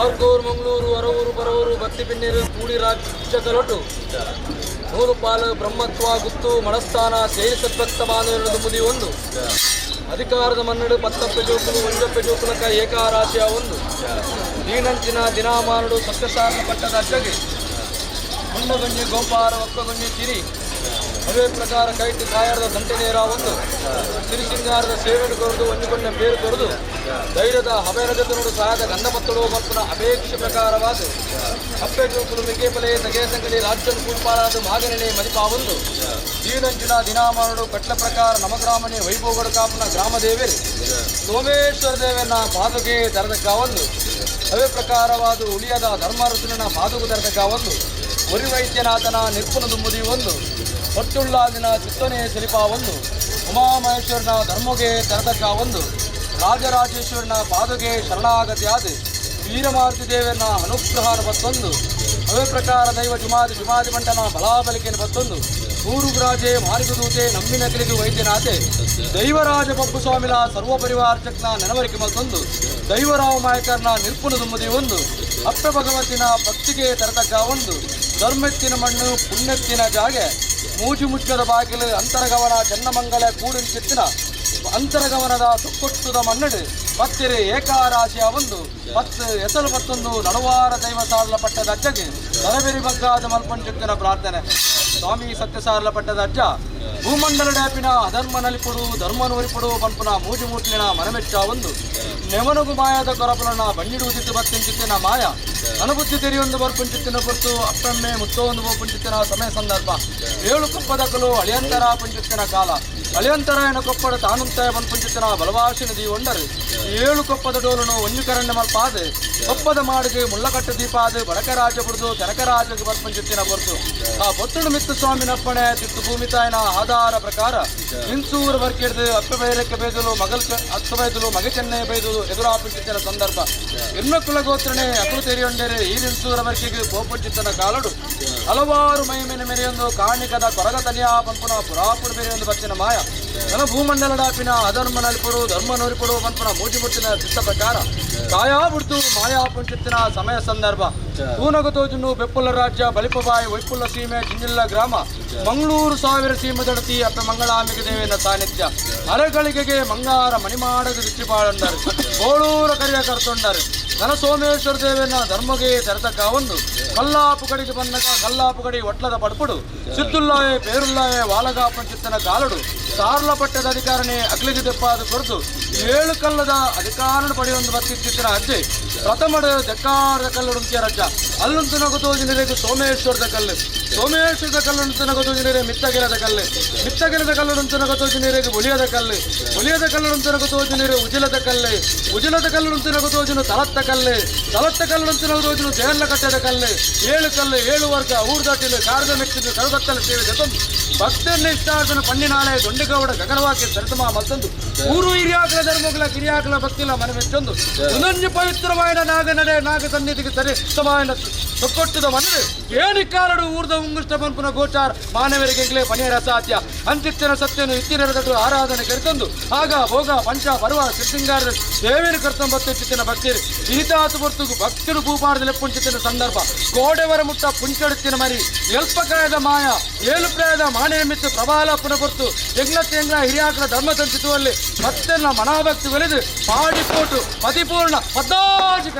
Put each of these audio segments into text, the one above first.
ಬಾರ್ಕೂರು, ಮಂಗಳೂರು, ಅರವೂರು, ಬರವೂರು, ಬತ್ತಿಪಿನ್ನೀರು, ಕೂಡಿ ರಾಜ್ಯ ಕಲೊಟು ನೂರು ಪಾಲು ಬ್ರಹ್ಮತ್ವ ಗುತ್ತು ಮಣಸ್ಥಾನ ಸೇರಿ ಸದ್ಭಕ್ತ ಬಾಂಧವರದು ಮುದಿ ಒಂದು ಅಧಿಕಾರದ ಮನ್ನಡು ಪತ್ತಪ್ಪೆ ಜೋಕುಲು ಒಂಜಪ್ಪೆ ಜೋಕುಲಕ ಏಕಾರಾಶಿಯ ಒಂದು ದೀನಂಚಿನ ದಿನಾಮಾನುಡು ಸತ್ಯಸಾರನ ಪಟ್ಟದ ಅಜ್ಜಗೆ ಮುಂಡಗುಂಜಿ ಗೋಪಾರ ಒಕ್ಕಗುಂಜಿ ಚಿರಿ ಅವೇ ಪ್ರಕಾರ ಕೈಟ್ ಕಾಯರದ ದಂಟೆ ನೇರ ಒಂದು ಸಿರಿಸಿಂಗಾರದ ಸೇವೆಯನ್ನು ಕೊರದು ಒಂಜುಕೊಂಡ ಪೇರು ಕೊರದು ಧೈರ್ಯದ ಹಬೇರಜತನುಡು ಸಹಾಯದ ಗಂಧಮತ್ತಳು ಮಲ್ಪನ ಅಪೇಕ್ಷೆ ಪ್ರಕಾರವಾದ ಅಪ್ಪೆ ಜೋಕುಲು ಮಿಗೇಪಲೆ ತಗೆ ಸಂಗಡಿ ರಾಜ್ಯನ್ ಕೂಡ್ಪಾಲಾದ ಮಾಗರಣೆ ಮದಿಪಾವೊಂದು ದೀನಂಚಿನ ದಿನಾಮಾನುಡು ಕಟ್ಲ ಪ್ರಕಾರ ನಮಗ್ರಾಮನೆ ವೈಭೋಗಡು ಕಾಪುನ ಗ್ರಾಮ ದೇವೇರಿ ಸೋಮೇಶ್ವರ ದೇವನ ಪಾದುಕೆ ತರದಕ್ಕ ಒಂದು ಅವೇ ಪ್ರಕಾರವಾದ ಉಳಿಯದ ಧರ್ಮರಸುನ ಪಾದುಕು ತರದಕ್ಕ ಒಂದು ಒರಿ ವೈದ್ಯನಾಥನ ನಿರ್ಪುಣ ದುಂಬುದಿ ಒಂದು ಹೊಟ್ಟುಳ್ಳಾದಿನ ಚಿತ್ತನೆ ಸೆಲಿಪ ಒಂದು ಉಮಾಮಹೇಶ್ವರನ ಧರ್ಮಗೆ ತರದಕ್ಕ ಒಂದು ರಾಜರಾಜೇಶ್ವರನ ಪಾದುಗೆ ಶರಣಾಗತಿಯಾದ ವೀರಮಾರುತಿ ದೇವನ ಅನುಗ್ರಹನ ಬತ್ತೊಂದು ಅವೇ ಪ್ರಕಾರ ದೈವ ಜುಮಾದಿ ಜುಮಾದಿ ಮಂಟನ ಬಲಾಬಲಿಕೆಯನ್ನು ಬತ್ತೊಂದು ಊರುಗ್ರಾಜೆ ಮಾರಿಗುದೂತೆ ನಮ್ಮಿನ ಕಲಿಗು ವೈದ್ಯನಾಥೆ ದೈವರಾಜ ಪಪ್ಪು ಸ್ವಾಮಿಲ ಸರ್ವ ಪರಿವಾರ ಚಕ್ನ ನೆನವರಿಕೆ ಮಲ್ತೊಂದು ದೈವರಾವ ಮಾಯಕರ್ನ ನಿರ್ಪುಣ ದುಮ್ಮದಿ ಒಂದು ಅಪ್ಪ ಭಗವತಿನ ಭಕ್ತಿಗೆ ತರತಕ್ಕ ಒಂದು ಧರ್ಮೆತ್ತಿನ ಮಣ್ಣು ಪುಣ್ಯತ್ತಿನ ಜಾಗೆ ಮೂಜು ಮುಚ್ಚದ ಬಾಗಿಲು ಅಂತರಗವನ ಚನ್ನಮಂಗಲ ಕೂಡಿನ ಚಿತ್ತಿನ ಅಂತರಗಮನದ ತುಕ್ಕೊಟ್ಟುದ ಮನ್ನಡು ಪತ್ತಿರೆ ಏಕಾರಾಶಿಯ ಒಂದು ಪತ್ತು ಎಸಲು ಪತ್ತೊಂದು ನಡುವಾರ ದೈವ ಸಾರಲ ಪಟ್ಟದ ಅಜ್ಜಗೆ ತರಬೆರಿ ಬಗ್ಗಾದ ಮಲ್ಪಂಚುತ್ತಿನ ಪ್ರಾರ್ಥನೆ. ಸ್ವಾಮಿ ಸತ್ಯಸಾರಲ ಪಟ್ಟದ ಅಜ್ಜ ಭೂಮಂಡಲ ಡ್ಯಾಪಿನ ಅಧರ್ಮ ನಲಿಪುಡು ಧರ್ಮ ನೂರಿಪುಡು ಪನ್ಪುನ ಮೂಜು ಮೂಟ್ಲಿನ ಮನಮೆಚ್ಚ ಒಂದು ನೆವನಗು ಮಾಯದ ಕೊರಪಲನ ಬಣ್ಣಿಡು ಉದಿತು ಬತ್ತಿಂಚಿತ್ತಿನ ಮಾಯ ಅನುಬುದ್ಧಿ ತೆರೆಯೊಂದು ಬರ್ಪುಂಚಿತ್ತಿನ ಪೊರ್ತು ಅಪ್ಪಮ್ಮೆ ಮುತ್ತೊಂದು ಪುಂಚಿತ್ತಿನ ಸಮಯ ಸಂದರ್ಭ ಏಳು ಕೊಪ್ಪದಕಲು ಅಳಿಯಂತರ ಪುಂಚಿತ್ತಿನ ಕಾಲ ಅಳಿಯಂತರ ಎನ ಕೊಪ್ಪಡ ತಾನುಂತ ಪುಂಚಿತ್ತಿನ ಬಲವಾಸಿನ ದೀವೊಂಡರು ಏಳು ಕೊಪ್ಪದ ಡೋಲನು ಒಂಜುಕರಣ್ಯ ಮಲ್ಪಾದು ಕೊಪ್ಪದ ಮಾಡಿಗೆ ಮುಳ್ಳಕಟ್ಟು ದೀಪಾದು ಬಡಕರಾಜ ಬುಡ್ದು ತೆನಕರಾಜಗೆ ಬರ್ಪುಂಚಿತ್ತಿನ ಪೊರ್ತು ಆ ಬೊತ್ತುಡು ಮಿತ್ತು ಸ್ವಾಮಿನಪ್ಪಣೆ ತಿತ್ತು ಭೂಮಿ ತಾಯಿನ ಆಧಾರ ಪ್ರಕಾರ ಇನ್ಸೂರು ಬರ್ಕಿಡ್ದು ಅಪ್ಪ ಬೈರಕ್ಕೆ ಬೈದಲು ಮಗಲ್ ಅತ್ತ ಬೈದಲು ಮಗ ಚೆನ್ನೈ ಬೈದಲು ಎದುರಾಪುಂಚಿತ್ತಿನ ಸಂದರ್ಭ ಇರ್ನಕುಲ ಗೋತ್ರಣೆ ಅಕಲು ತೆರೆಯೊಂಡರೆ ಈ ಇನ್ಸೂರ ಬರ್ಕಿಗೆ ಗೋಪುಂಚಿತ್ತನ ಕಾಲಡು ಹಲವಾರು ಮೈಮೇನೆ ಮೆರೆಯೊಂದು ಕಾಣಿಕದ ಕೊರಗ ತನಿಯ ಪಂಪುನ ಪುರಾಪುಡು ಬೆರೆಯೊಂದು ಬತ್ತಿನ ಮಾಯ ನನ ಭೂಮಂಡಲಡಾಪಿನ ಅಧರ್ಮ ನಲಿಪುಡು ಧರ್ಮ ನೂರಿಪುಡು ಪಂಪುನ ಮೂಜಿಮುಟ್ಟಿನ ಚಿತ್ತ ಪ್ರಕಾರ ಕಾಯಾ ಬಿಡ್ತು ಮಾಯಾ ಪುಂಚಿತ್ತಿನ ಸಮಯ ಸಂದರ್ಭ ತೂನಗ ತೋಜುನು ಬೆಪ್ಪುಲ್ಲ ರಾಜ್ಯ ಬಲಿಪಬಾಯಿ ವೈಪುಲ್ಲ ಸೀಮೆ ಜಿಂಜಿಲ್ಲ ಗ್ರಾಮ ಮಂಗಳೂರು ಸಾವಿರ ಸೀಮದಡತಿ ಅಪ್ಪ ಮಂಗಳಾಂಬಿಕೆ ದೇವಿನ ಸಾನ್ನಿಧ್ಯ ಅರಗಳಿಗೆಗೆ ಮಂಗಾರ ಮಣಿಮಾಡಗ ದೃಷ್ಟಿಪಾಳಂಡರು ಗೋಳೂರ ಕರಿಯ ಕರ್ತೊಂಡರು ಧನ ಸೋಮೇಶ್ವರ ದೇವನ ಧರ್ಮಗೆ ತೆರತಕ್ಕ ಒಂದು ಕಲ್ಲಾಪು ಕಡಿಗೆ ಬನ್ನಗ ಕಲ್ಲಾಪು ಕಡಿ ಒಟ್ಲದ ಪಡ್ಪುಡು ಸಿದ್ದುಲ್ಲಾಯೆ ಪೇರುಲ್ಲಾಯೆ ವಾಲಗ ಪಂಚಿತ್ತನ ಕಾಲಡು ಸಾರ್ಲ ಪಟ್ಟದ ಅಧಿಕಾರನೇ ಅಗ್ಲಿಗೆ ದೆಪ್ಪಾದ ಕೊರತು ಏಳು ಕಲ್ಲದ ಅಧಿಕಾರ ಪಡೆಯೊಂದು ಬತ್ತಿತ್ತಿನ ಅಜ್ಜೆ ಪ್ರಥಮಡು ದೆಕ್ಕಾರದ ಕಲ್ಲುಡು ರಜ್ಜ ಅಲ್ಲುಂತು ನಗತೋಜಿನರಿಗೆ ಸೋಮೇಶ್ವರದ ಕಲ್ಲು ಸೋಮೇಶ್ವರದ ಕಲ್ಲುಂತು ನಗತೋಜಿನರೆ ಮಿತ್ತಗಿರದ ಕಲ್ಲು ಮಿತ್ತಗಿರದ ಕಲ್ಲುಂತು ನಗತೋಜಿನರಿಗೆ ಒಲಿಯದ ಕಲ್ಲು ಒಲಿಯದ ಕಲ್ಲುಂತು ನಗತೋಜಿನರೆ ಉಜಿಲದ ಕಲ್ಲು ಉಜಿಲದ ಕಲ್ಲುಂತು ನಗತೋಜಿನು ತಲತ್ತ ಕಲ್ಲು ತಲತ್ತ ಕಲ್ಲುಂತು ನಗತೋಜಿನು ದೇರ್ಲ ಕಟ್ಟದ ಕಲ್ಲು ಏಳು ಕಲ್ಲು ಏಳು ವರ್ಗ ಊರ್ದಾಟಿಲು ಕಾರದ ಮೆಚ್ಚಿದ್ದು ಕರುಗತ್ತಲ ಸೇವೆ ಜೊತೊಂದು ಭಕ್ತರ್ನ ಇಷ್ಟಾರ್ಧನ ಪಣ್ಣಿನಾಳೆ ದೊಂಡಿಗೌಡ ಗಗನವಾಕ್ಯ ಸರಿತಮ ಮಲ್ತೊಂದು ಊರು ಹಿರಿಯಾಕಲ ಧರ್ಮಗಳ ಕಿರಿಯಾಕಲ ಭಕ್ತಿಲ ಮನಮೆಚ್ಚೊಂದು ಉನಂಜು ಪವಿತ್ರವಾಯನ ನಾಗ ನಡೆ ನಾಗ ಸನ್ನಿಧಿಗೆ ಸರಿ ಸಮಾಯನ ಸೊಕ್ಕೊಟ್ಟದ ಮನದು ಏನಿಕ್ಕಾಲಡು ಊರ್ದ ಉಂಗುಷ್ಟ ಪನ್ಪುನ ಗೋಚಾರ ಮಾನವರಿಗೆ ಪಣಿಯರ ಸಾಧ್ಯ ಅಂತಿತ್ತಿನ ಸತ್ಯನು ಇತ್ತಿನರದಡು ಆರಾಧನೆ ಕರಿತಂದು ಆಗ ಭೋಗ ಪಂಚ ಪರ್ವ ಸಿದ್ಧಿಂಗಾರದ ದೇವಿನ ಕರ್ತಂಬತ್ತು ಚಿತ್ತಿನ ಭಕ್ತಿರು ಈತಾತು ಬರ್ತುಗು ಭಕ್ತರು ಭೂಪಾಡದ ಲೆಪ್ಪುಂಚಿತ್ತಿನ ಸಂದರ್ಭ ಕೋಡೆವರ ಮುಟ್ಟ ಪುಂಚಡುತ್ತಿನ ಮರಿ ಎಲ್ಪಕಾಯದ ಮಾಯ ಏಳು ಪ್ರಾಯದ ಮಾಣಿನ ಮಿತ್ತು ಪ್ರಬಾಲ ಪುನಪೊರ್ತು ಯಜ್ಞ ತೇಂಗ್ಲ ಹಿರಿಯಾಕರ ಧರ್ಮ ಸಂಚಿತುವಲ್ಲಿ ಮತ್ತೆ ಮನಾಭಕ್ತಿ ಒಲಿದು ಪಾಡಿಪೋಟು ಪತಿಪೂರ್ಣ ಪದ್ದಾಜಿಕ.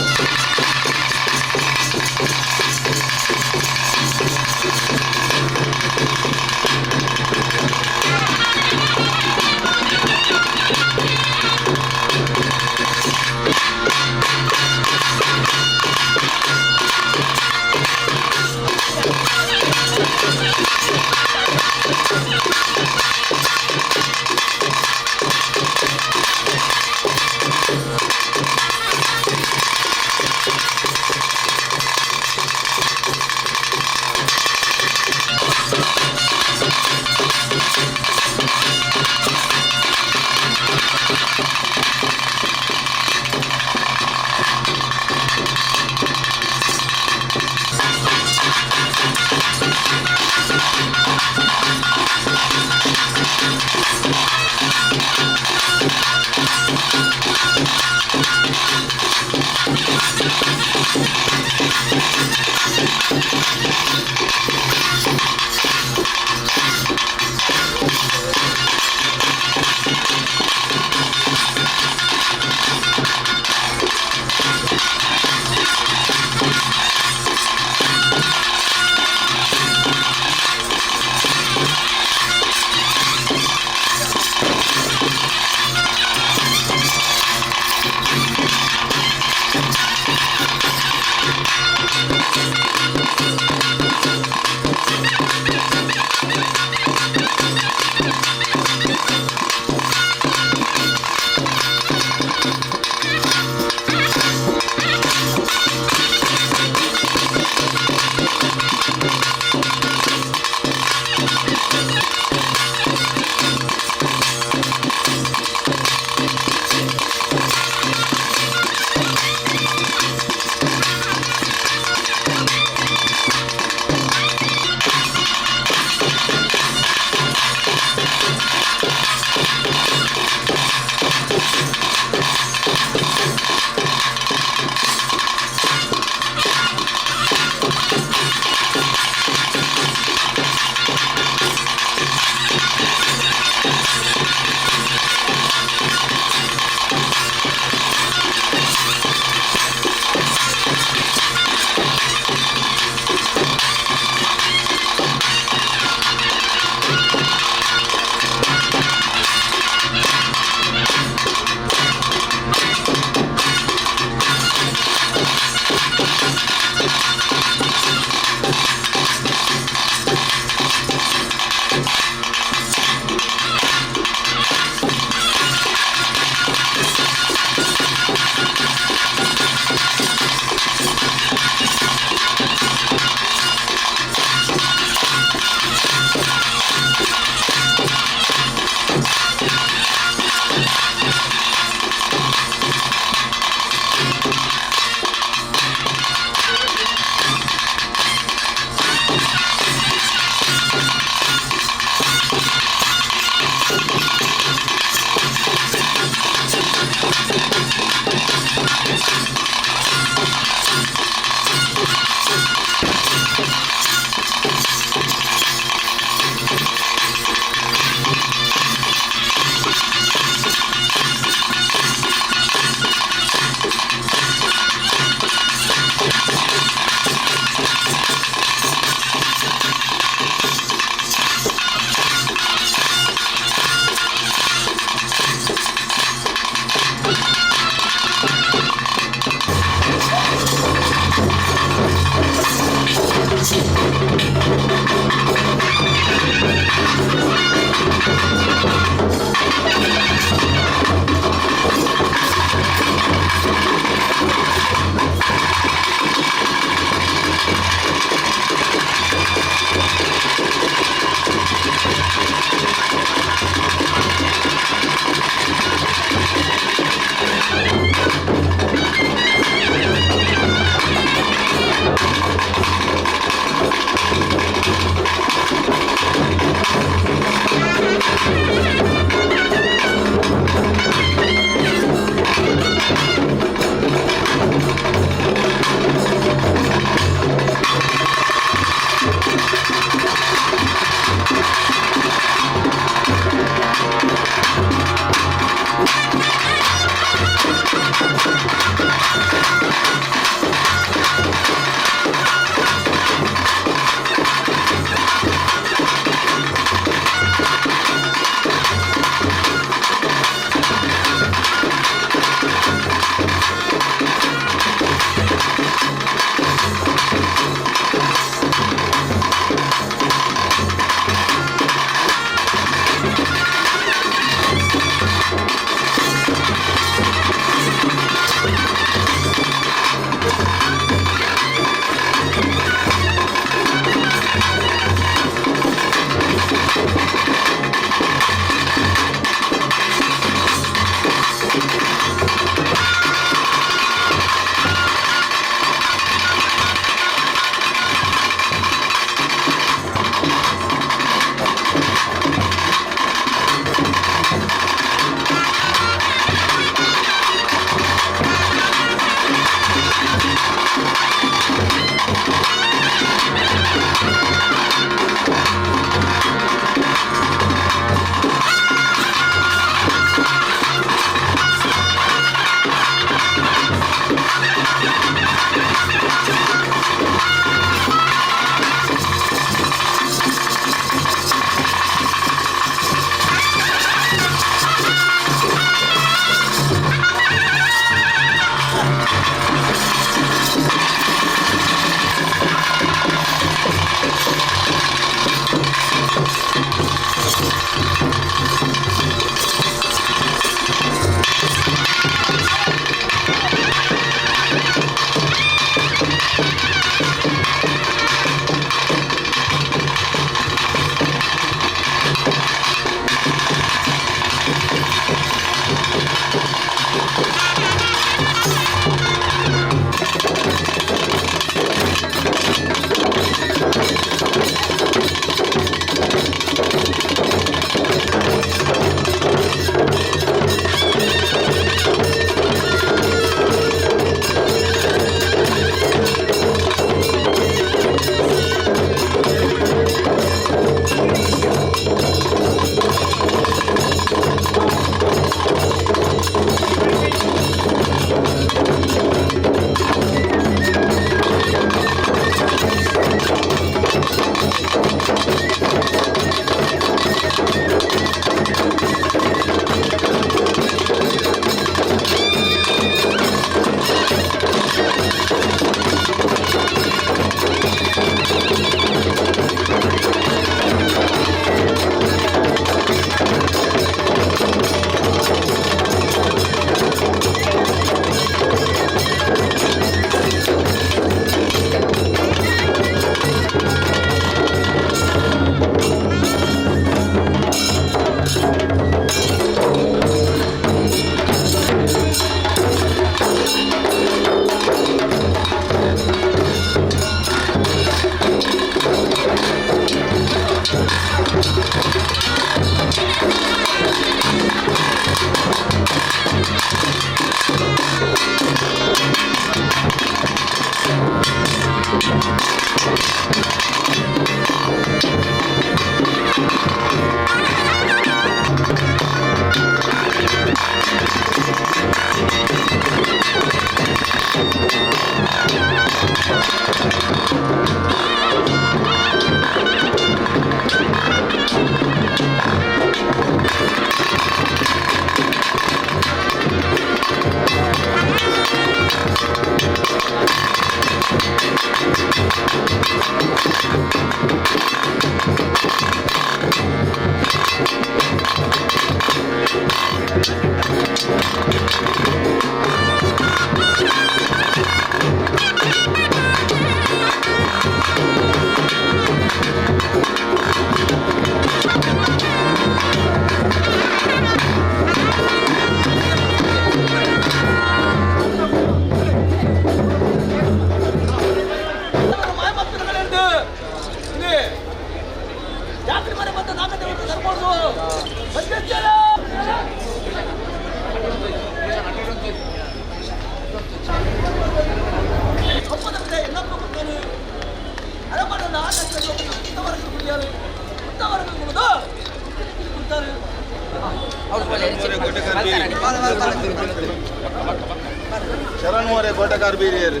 ಶರಣ್ ಮೋರೆ ಕೋಟೆಕಾರ್ ಬೀರಿಯರು.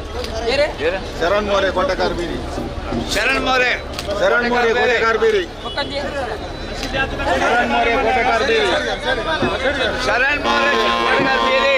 ಶರಣ್ ಮೋರೆ ಕೋಟೆಕಾರ್ ಬೀರಿ. ಶರಣ್ ಮೋರೆ. ಶರಣ್ ಮೋರೆ ಕೋಟೆಕಾರ್ ಬೀರಿ. ಶರಣ್ ಮೋರೆ ಕೋಟೆಕಾರ್ ಬೀರಿ. ಶರಣ್ ಮೋರೆ ಕೋಟೆಕಾರ್ ಬೀರಿ.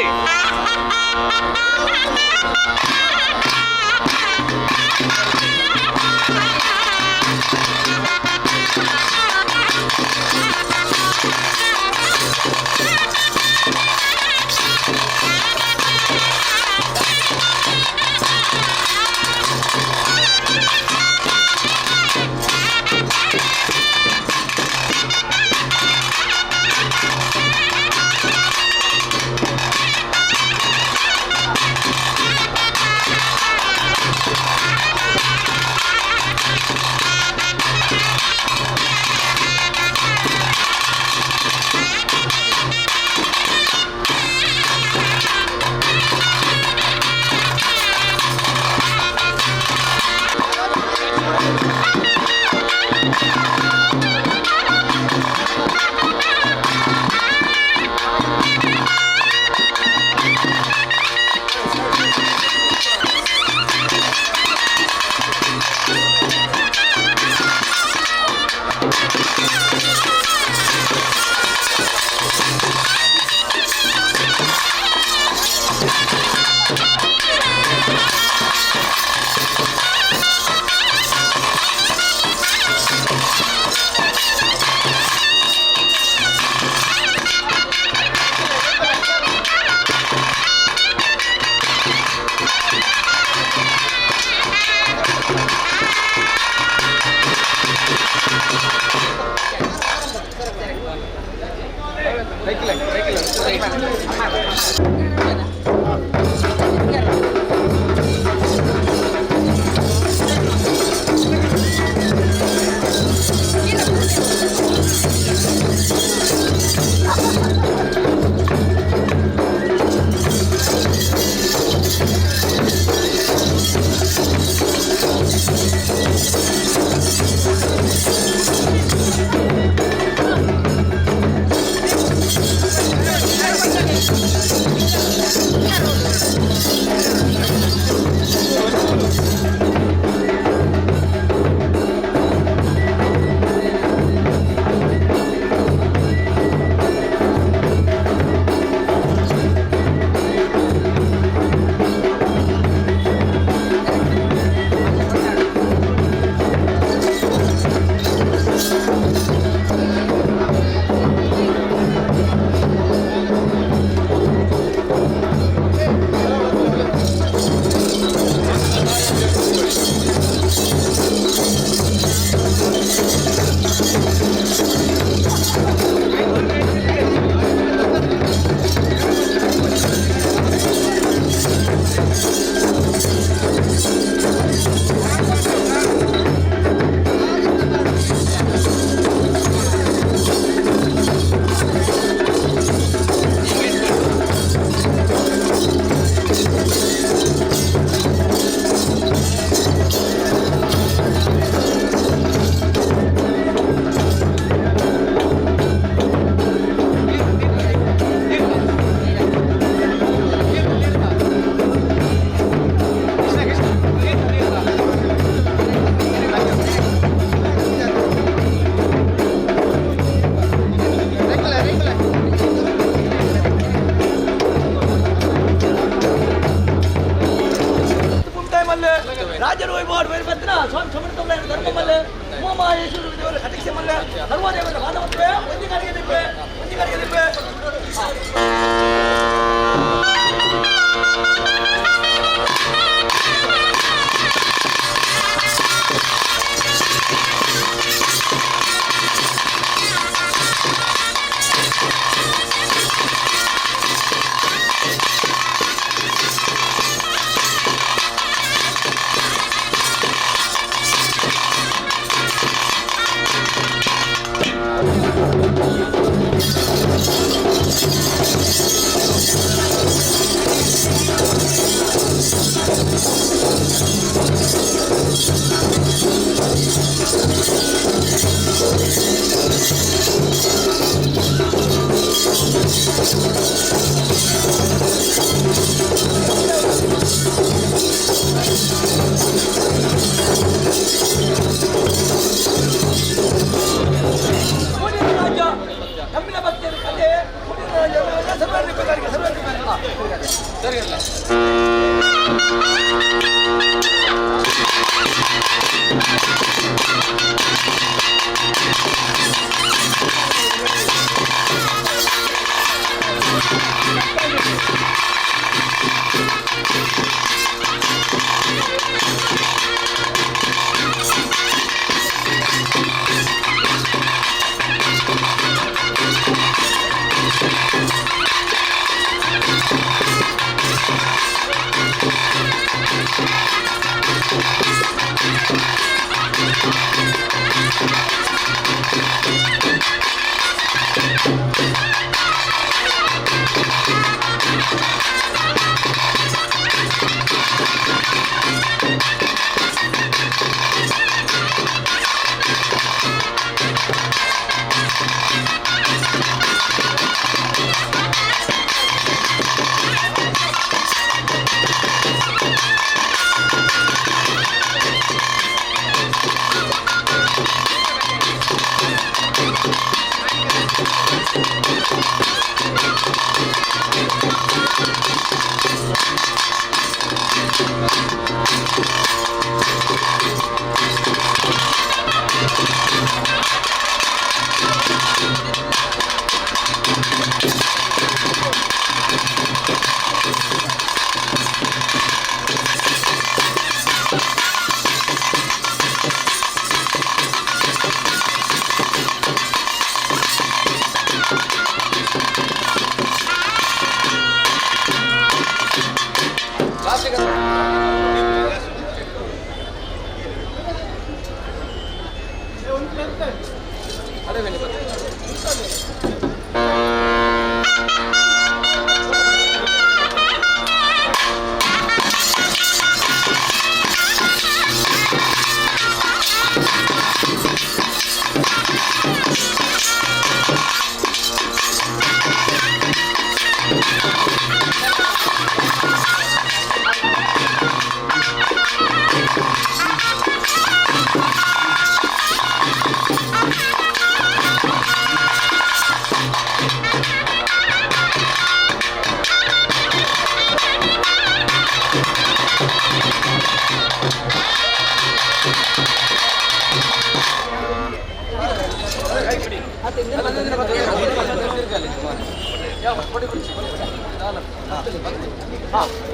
ಸರಿ ಅಲ್ಲ.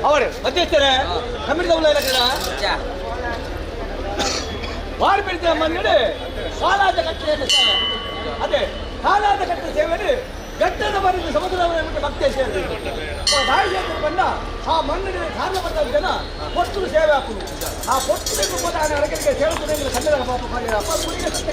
ಅವರೇ ಅಧ್ಯಕ್ಷರೇ ಬಾರಿ ಬಿಡ್ತೀರ ಮಂದಿಡಿ ಕಾಲಾದ ಕಟ್ಟೆಯನ್ನು ಸೇವೆ ಅದೇ ಕಾಲಾದ ಕಟ್ಟೆ ಸೇವೆಯಲ್ಲಿ ಗಟ್ಟದ ಬರಿದು ಸಮುದ್ರವನ್ನು ಭಕ್ತಿಯ ಸೇವೆ ತಾಯಿ ಸೇವೆ ಬಂದ ಆ ಮಣ್ಣಿನ ಕಾರಣ ಬಂದ ಜನ ಪೊಟ್ಟು ಸೇವೆ ಹಾಕುದು ಆ ಪೊಟ್ಟು ಬೇಕು ಹೋದ ಅಡಗರಿಗೆ ಸೇವೆ ಕನ್ನಡ ಪಾಪ ಅಪ್ಪ ಕುಡಿಗೆ ಸತ್ಯ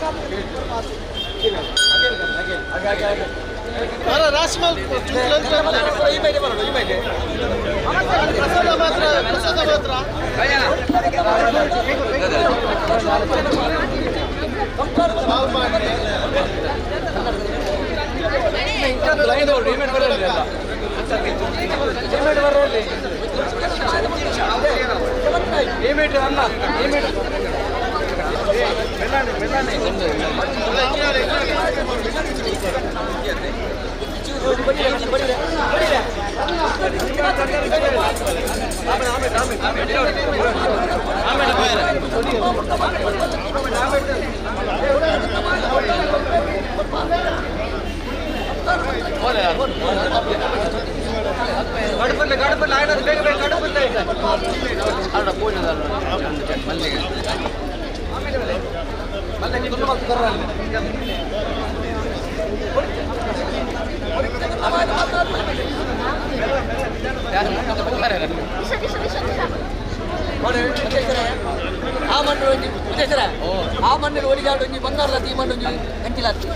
ಆ ಮಣ್ಣಲ್ಲಿ ಒಲಿಗಾಡು ಒಂಜಿ ಬಂಗಾರದ ಈ ಮಣ್ಣು ಕಂಚಿಲಾತಿ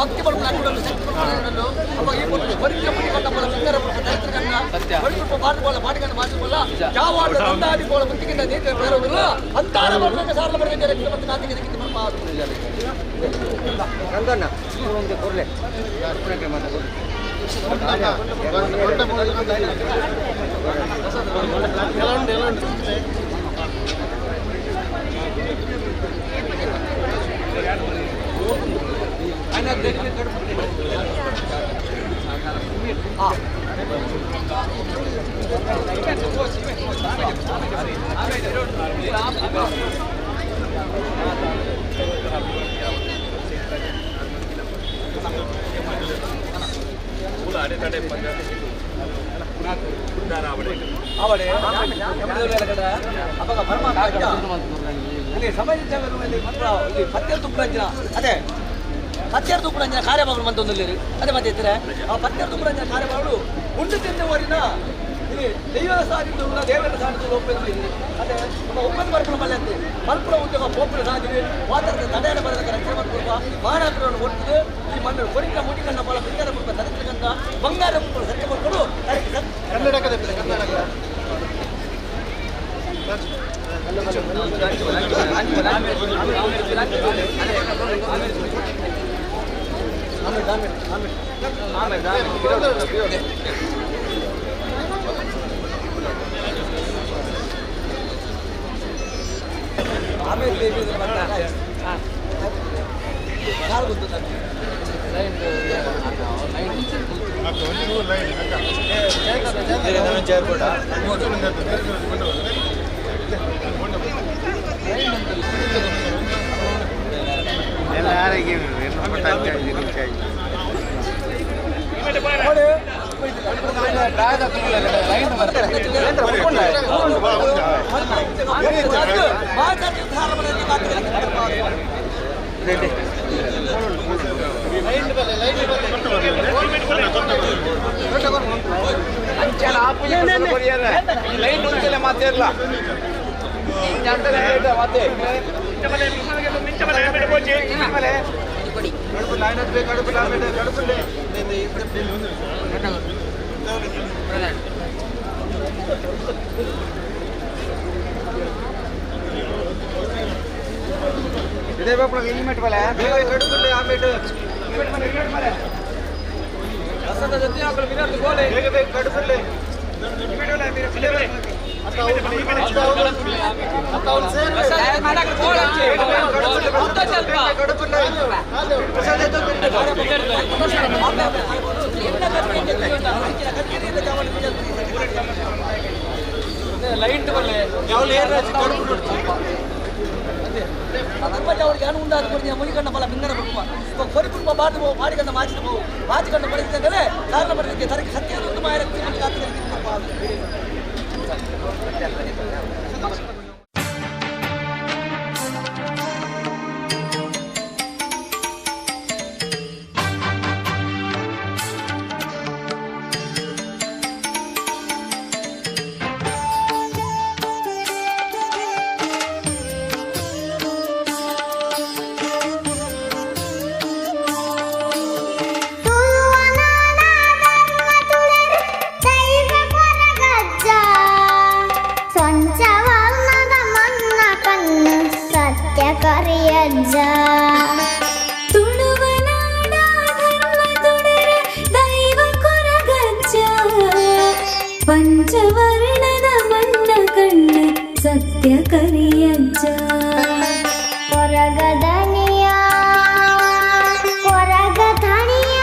ಭಕ್ತಿ ಪಡ್ಕೊಂಡು ಅಕ್ಕಡಲು ಶಕ್ತಿ ಪಡ್ಕೊಂಡು ಅಪ್ಪ ಈ ಪೊಟ್ಟು ಬರಿಕೆ ಪುಡಿ ಕಂಡ ಪೊಲ ಸಿಂಗರ ಪುಟ್ಟ ದರಿದ್ರ ಕಂಡ ಬಳಿಕುಪ್ಪ ಪಾಡು ಪಾಟಿಕಂಡ ಮಾತು ಪೊಲ ಯಾವ ತಂದಾದಿ ಪೋಲ ಬುದ್ಧಿಗಿಂತ ನೀತಿ ಬೇರೋದಿಲ್ಲ ಅಂತಾರ ಬರ್ಬೇಕು ಸಾರಲ ಬರ್ಬೇಕು ರಕ್ತ ಮತ್ತು ಕಾತಿಗೆ ದಿಕ್ಕಿದ ಮರ್ಮ ರಂಗಣ್ಣ ಒಂದು ಕೊರ್ಲೆ ಅವಡೆ ಅವಾಗ ಪರಮಾತ್ಮ ಇಲ್ಲಿ ಸಮಾಜ ಮಾತ್ರ ಇಲ್ಲಿ ಪತ್ತೆರ್ ತುಪ್ಪುರಂಜನ ಅದೇ ಪತ್ತೆರ್ ತುಪ್ಪುರಂಜನ ಕಾರ್ಯಭಾಗಲು ಮಂತೊಂದುಲ್ಲೆರ್ ಅದೇ ಮತ್ತೆ ಇತ್ತರೆ ಆ ಪತ್ತೆರ್ ತುಪ್ಪುರಂಜನ ಕಾರ್ಯಭಾಗಲು ಉಂಡು ತಿಂದವರಿನ ಇಲ್ಲಿ ದೈವದ ಸಾಧಿದ್ದು ದೇವರ ಸಾಧಿದ್ದು ಒಪ್ಪಂದ ಇದೆ. ಅದೇ ನಮ್ಮ ಒಪ್ಪಂದ ಬರ್ಪುನ ಬಲ್ಲೆ ಮಲ್ಪುರ ಉದ್ಯೋಗ ಪೋಪುರ ಸಾಧಿವೆ ವಾತರದ ತಡೆಯಡ ಬರದ ರಕ್ಷಣೆ ಮಲ್ಪುವ ಮಾನಾಕರನ್ನು ಕೊಡ್ತದೆ ಈ ಮಣ್ಣು ಕೊರಿಕ ಮುಡಿಕಣ್ಣ ಬಲ ಬಿಂಗರ ಮುಲ್ಪ ದರಿದ್ರಕಂದ ಬಂಗಾರ ಮುಲ್ಪ ಸತ್ಯ ಕೊಡ್ಕೊಡು. ಕನ್ನಡಕದ ಕನ್ನಡಕ. ಆಮೇಲೆ ಬರ್ತಾರೆ ಯಾರು ಗೊತ್ತು ನನಗೆ. ಲೈನ್ ಉಂಟಲ್ಲ ಮಾತೇರ್ಲ ಮಾತೆ. ಲೈಟ್ ಬಲ್ಲೆ ಅವ್ರಿಗೆ ಏನು ಉಂಡಾದ ಕೊಡಿ ಮುನಿಕಣ್ಣ ಬಲ ಬಿಂಗರ ಬುಕ್ಕ ಕೊರಿಪುಂಬ ಬಾದು ಮಾಡಿಕಂಡ ಮಾಚಿದ ಬಹು ಮಾಚಿಕಂಡ ಪಡೆದಿದ್ದರೆ ಕಾರಣ ಪಡೆದಕ್ಕೆ ತರಕ್ಕೆ ಸತ್ಯ ಒಂದು ಮಾಯ. ತುಳುವನಾಡ ಧರ್ಮ ತುಡರ ದೈವ ಕೊರಗಜ್ಜ ಪಂಚವರ್ಣದ ಮನ್ನ ಕಣ್ಣು ಸತ್ಯ ಕರಿಯಜ್ಜ ಕೊರಗದನಿಯ ಕೊರಗಧಣಿಯ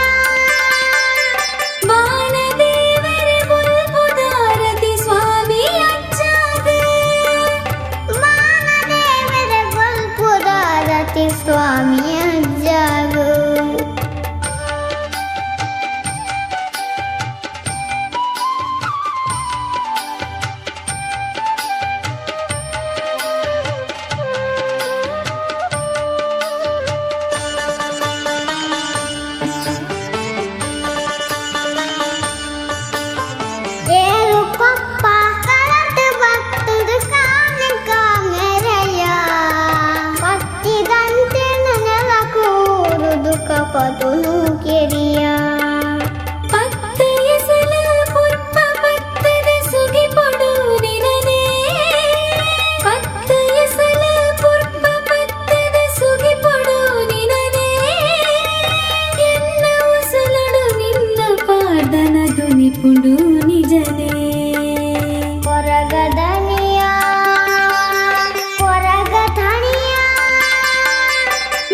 ಬಾನದೇವರ ಬುಲ್ಬುದಾರತಿ ಸ್ವಾಮಿ ಅಜ್ಜಾಗ ಬಾನದೇವರ ಬಲ್ಪುದಾರತಿ ಸ್ವಾಮಿ ಅಜ್ಜಾಗು. ಏರು ಕೊಪ್ಪ ಕಳತು ಬತ್ತದು ಕಾನಕ ಮೆರೆಯ ಪತ್ತಿದಂತೆ ನೆಲ ಕೂರುದು ಕಪದುನು ಕೆರಿಯ. ಪತ್ತ ಎಸಲ ಪುರ್ಪ ಪತ್ತದ ಸುಗಿ ಪೊಡು ನಿನನೇ ಪತ್ತ ಎಸಲ ಪುರ್ಪ ಪತ್ತದ ಸುಗಿ ಪೊಡು ನಿನನೇ ಎನ್ನ ಉಸಲಡು ನಿನ್ನ ಪಾರ್ದನ ದುನಿಪುಂಡು ನಿಜನೇ. ಕೊರಗದನಿಯ ಕೊರಗಧಣಿಯ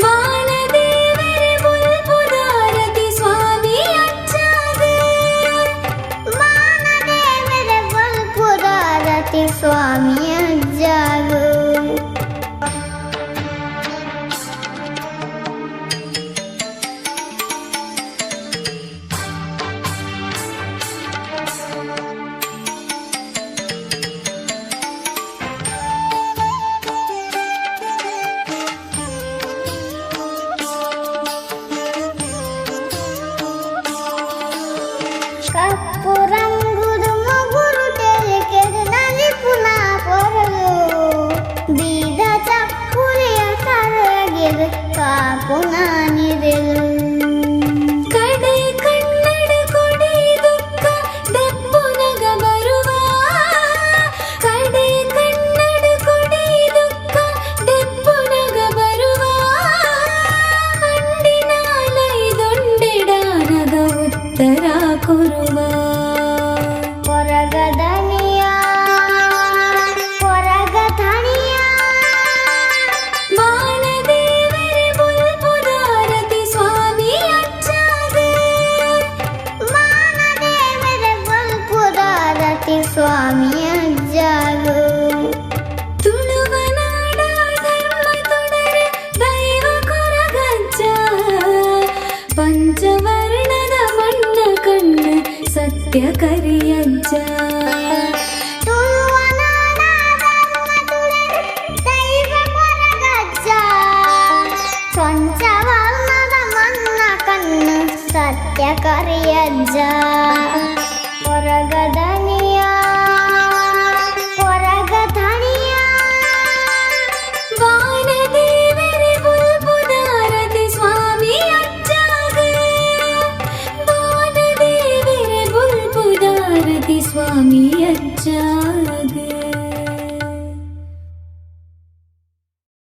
ಬಾನದೇವರ ಬುಲ್ಬುದಾರತಿ ಸ್ವಾಮಿ ಅಜ್ಜಾಗ ಬಾನದೇವರ ಬಲ್ಪುದಾರತಿ ಸ್ವಾಮಿ ಅಜ್ಜಾಗು. ಕಪ್ಪು ರಂಗುಡು ಮುಗುರು ತೆಲಿಕೆಡು ನಲಿಪುನ ಪೊರಲು ಬೀದ ಚಪ್ಪುರಿಯ ಕರಗಿರು ಕಾಪುನ ನಿರೆಲು ಕಡೆ ಕನ್ನಡ ಕೊಡಿ ದುಃಖ ದೆಪ್ಪುನಗ ಬರುವ ಕಡೆ ಕನ್ನಡ ಕೊಡಿ ದುಃಖ ದೆಪ್ಪುನಗ ಬರುವ ಅಂಡಿನಾಲೈದೊಂಡೆಡಾನಗ ಉತ್ತರ ಕೊರುವ. ಕೊರಗದನಿಯ ಕೊರಗಧಣಿಯ. ಮಾನದೇವರೆ ಬುಲ್ಪುದಾರತಿ ಸ್ವಾಮಿ ಅಚ್ಚಾಗ. ಮಾನದೇವರ ಬಲ್ಪುದಾರತಿ ಸ್ವಾಮಿ ಅಜ್ಜಾಗು. ತುಳುವನಾಡ ಧರ್ಮ ತೊಡರೆ ದೈವ ಕೊರಗಜ್ಜ ಪಂಚವರ್ಣದ ಮಣ್ಣ ಕಣ್ಣು ಸತ್ಯ ಕರಿಯಜ್ಜ. ತುಳುವನಾಡ ಧರ್ಮ ತುಳರೆ ದೈವ ಕೊರಗಜ್ಜ ಪಂಚವರ್ಣದ ಮನ್ನ ಕಣ್ಣು ಸತ್ಯ ಕರಿಯಜ್ಜ. ಕೊರಗದ